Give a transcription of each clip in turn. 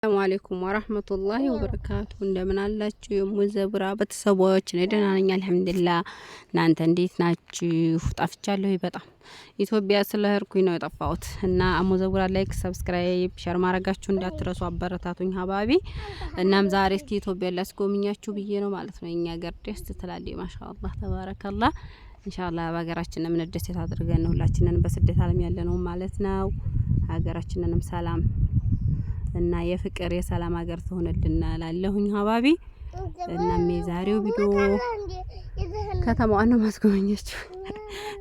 السلام عليكم ورحمة الله وبركاته። እንደምን አላችሁ የሙዘብራ ቤተሰቦች? እኔ ደህና ነኝ الحمد لله። እናንተ እንዴት ናችሁ? ጠፍቻለሁ በጣም ኢትዮጵያ ስለሄድኩኝ ነው የጠፋሁት። እና ሙዘብራ like፣ subscribe፣ share ማድረጋችሁ እንዳትረሱ፣ አበረታቱኝ حبايبي። እናም ዛሬ እስኪ ኢትዮጵያ ላስጎብኛችሁ ብዬ ነው ማለት ነው። የኛ ሀገር ደስ ትላለች። ما شاء الله تبارك الله። إن شاء الله በሀገራችን የምንደሰት አድርገን ሁላችንን በስደት ዓለም ያለ ነው ማለት ነው። ሀገራችንንም ሰላም እና የፍቅር የሰላም ሀገር ትሆንልና ላለሁኝ حبايبي። እናም የዛሬው ቪዲዮ ከተማዋን ነው ማስጎበኛችሁ።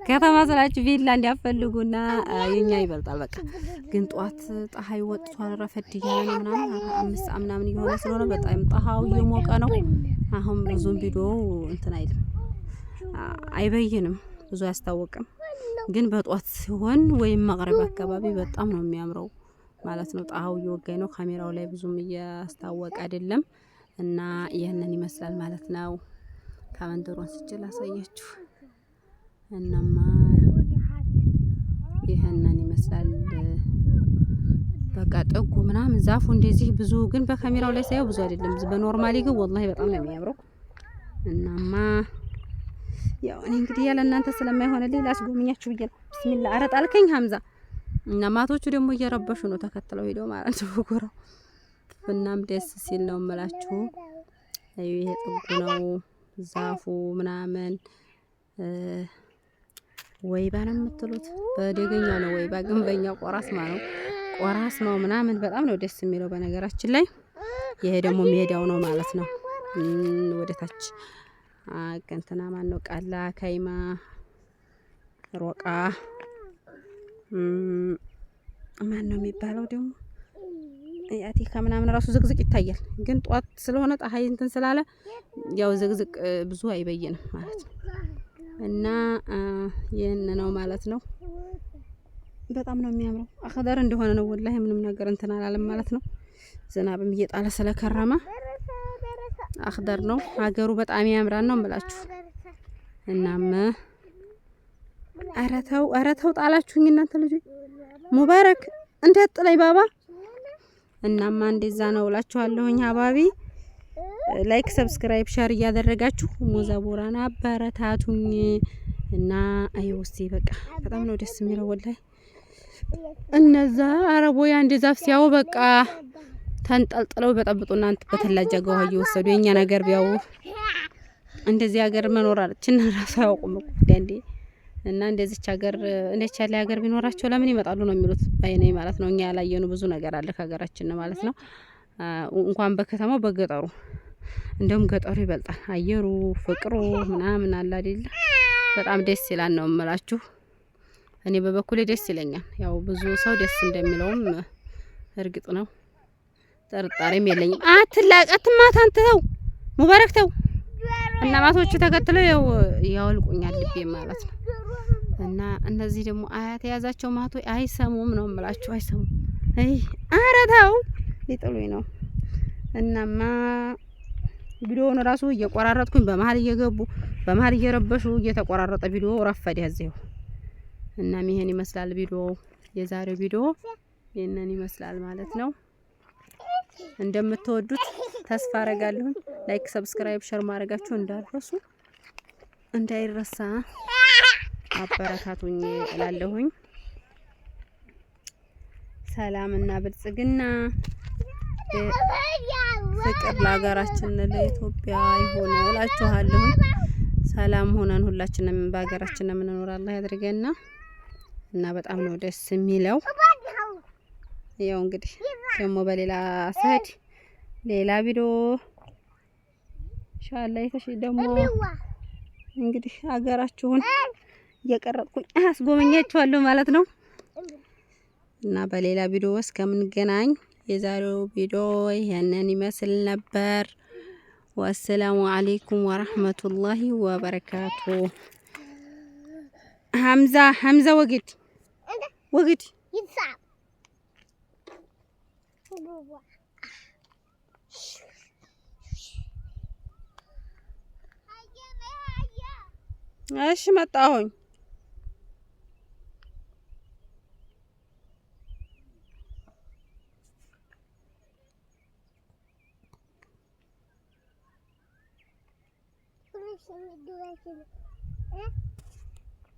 ከተማ ስላችሁ ቪላ እንዲያፈልጉና የኛ ይበልጣል። በቃ ግን ጧት ፀሐይ ወጥቷል፣ ረፈድ እያለ ነው ምናምን 5 ሰዓት ምናምን እየሆነ ስለሆነ በጣም ፀሐዩ እየሞቀ ነው። አሁን ብዙም ቪዲዮ እንትን አይልም፣ አይበይንም፣ ብዙ አያስታወቅም። ግን በጧት ሲሆን ወይም መቅረብ አካባቢ በጣም ነው የሚያምረው ማለት ነው። ጣሃው እየወጋኝ ነው። ካሜራው ላይ ብዙም እያስታወቀ አይደለም እና ይህንን ይመስላል ማለት ነው። ከመንደሩ አንስቼ ላሳያችሁ። እናማ ይህንን ይመስላል። በቃ ጥጉ ምናምን ዛፉ እንደዚህ ብዙ ግን በካሜራው ላይ ሳየው ብዙ አይደለም። በ normally ግን والله በጣም ነው የሚያምረው። እናማ ያው እኔ እንግዲህ ያለ እናንተ ስለማይሆንልኝ ላስጎብኛችሁ ብዬ ነው። بسم الله ኧረ ጣልከኝ ሀምዛ እና ማቶቹ ደግሞ እየረበሹ ነው ተከትለው ሄደው ማለት ነው ጎራው። እናም ደስ ሲል ነው የምላችሁ። ይሄ ጥጉ ነው ዛፉ ምናምን ወይባ ነው የምትሉት፣ በደገኛ ነው ወይባ፣ ግን በእኛ ቆራስማ ነው ቆራስማው ምናምን በጣም ነው ደስ የሚለው። በነገራችን ላይ ይሄ ደግሞ ሜዳው ነው ማለት ነው። ወደ ታች እንትና ማን ነው ቃላ ከይማ ሮቃ ማን ነው የሚባለው ደግሞ አቲካ ምናምን ራሱ ዝቅዝቅ ይታያል። ግን ጧት ስለሆነ ፀሐይ እንትን ስላለ ያው ዝቅዝቅ ብዙ አይበይንም ማለት ነው። እና ይህን ነው ማለት ነው። በጣም ነው የሚያምረው። أخضر እንደሆነ ነው والله ምንም ነገር እንትን አላለም ማለት ነው። ዝናብም እየጣለ ስለከረመ أخضر ነው ሀገሩ። በጣም ያምራል ነው የምላችሁ። እናም ኧረ ተው ኧረ ተው ጣላችሁኝ እናንተ ልጆች። ሙባረክ እንዴት ጥለኝ ባባ። እናማ እንደዛ ነው እላችኋለሁኝ حبايبي። like subscribe share እያደረጋችሁ ሙዘቡራን አበረታቱኝ እና አይ ውስቲ በቃ በጣም ነው ደስ የሚለው والله። እነዛ አረቦ አንድ ዛፍ ሲያው በቃ ተንጠልጥለው በጠብጡ እናንተ በ ثلاجة ውሃ እየወሰዱ የኛ ነገር ቢያው እንደዚህ ሀገር መኖር አለችን ራሱ አያውቁም እኮ እንዴ። እና እንደዚች ሀገር እንደች ያለ ሀገር ቢኖራቸው ለምን ይመጣሉ ነው የሚሉት ባይነኝ ማለት ነው። እኛ ያላየኑ ብዙ ነገር አለ ከሀገራችን ማለት ነው። እንኳን በከተማው በገጠሩ እንደውም ገጠሩ ይበልጣል። አየሩ ፍቅሩ ምናምን አለ አይደለ? በጣም ደስ ይላል ነው የምላችሁ። እኔ በበኩሌ ደስ ይለኛል። ያው ብዙ ሰው ደስ እንደሚለውም እርግጥ ነው፣ ጥርጣሬም የለኝም። አትላቅ አትማታ፣ አንተ ተው ሙባረክ ተው። እና ማቶቹ ተከትለው ያው ያወልቁኛል ልቤ ማለት ነው። እና እነዚህ ደግሞ አያት የያዛቸው ማቶ አይሰሙም ነው የምላችሁ፣ አይሰሙም። አይ ኧረ ተው ሊጥሉኝ ነው። እናማ ቪዲዮውን ራሱ እየቆራረጥኩኝ በመሀል እየገቡ በመሀል እየረበሹ እየተቆራረጠ ቪዲዮ ረፈደ እዚሁ። እናም ይሄን ይመስላል ቪዲዮ፣ የዛሬው ቪዲዮ ይሄንን ይመስላል ማለት ነው። እንደምትወዱት ተስፋ አረጋለሁ። like፣ subscribe፣ share ማድረጋችሁ እንዳትረሱ እንዳይረሳ አበረታቱኝ እላለሁኝ። ሰላምና ብልጽግና ፍቅር ለሀገራችን ለኢትዮጵያ ይሁን እላችኋለሁኝ። ሰላም ሆነን ሁላችንም በሀገራችን የምንኖር አላህ ያድርገና እና በጣም ነው ደስ የሚለው። ያው እንግዲህ ደግሞ በሌላ ስሄድ ሌላ ቪዲዮ ኢንሻአላህ የተሽ ደግሞ እንግዲህ ሀገራችሁን እየቀረጥኩኝ አስጎበኛችኋለሁ ማለት ነው። እና በሌላ ቪዲዮ እስከምንገናኝ የዛሬው ቪዲዮ ይሄንን ይመስል ነበር። ወሰላሙ አለይኩም ወራህመቱላሂ ወበረካቱ። ሀምዛ ሀምዛ ወግድ ወግድ። እሺ መጣሁኝ።